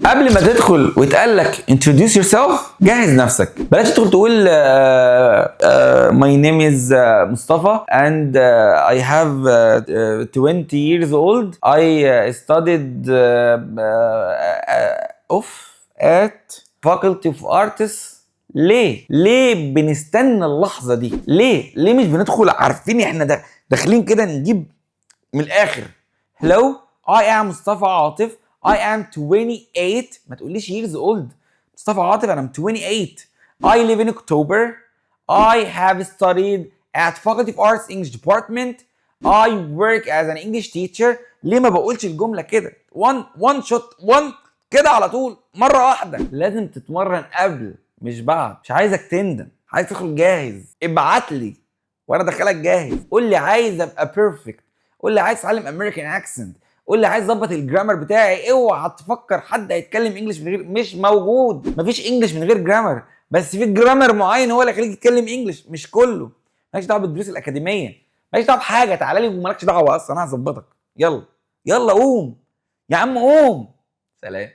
قبل ما تدخل ويتقال لك introduce yourself، جهز نفسك. بلاش تدخل تقول my name is مصطفى and I have 20 years old، I studied of at faculty of arts. ليه؟ ليه بنستنى اللحظة دي؟ ليه؟ ليه مش بندخل عارفين احنا ده داخلين كده، نجيب من الاخر؟ Hello، I am مصطفى عاطف، I am 28. ما تقوليش years old. مصطفى عاطف، I'm 28، I live in October، I have studied at Faculty of Arts English Department، I work as an English teacher. ليه ما بقولش الجملة كده one one shot one كده على طول مرة واحدة؟ لازم تتمرن قبل مش بعد. مش عايزك تندم، عايز تدخل جاهز. ابعت لي وانا ادخلك جاهز. قول لي عايز ابقى perfect، قول لي عايز اتعلم American accent، قول لي عايز اظبط ال grammar بتاعي. اوعى تفكر حد هيتكلم English من غير، مش موجود. مفيش English من غير grammar، بس في grammar معين هو اللي يخليك تتكلم English، مش كله. مالكش دعوه بالدروس الاكاديميه، مالكش دعوه بحاجه. تعالى لي ومالكش دعوه اصلا، انا هظبطك. يلا يلا، قوم يا عم قوم. سلام.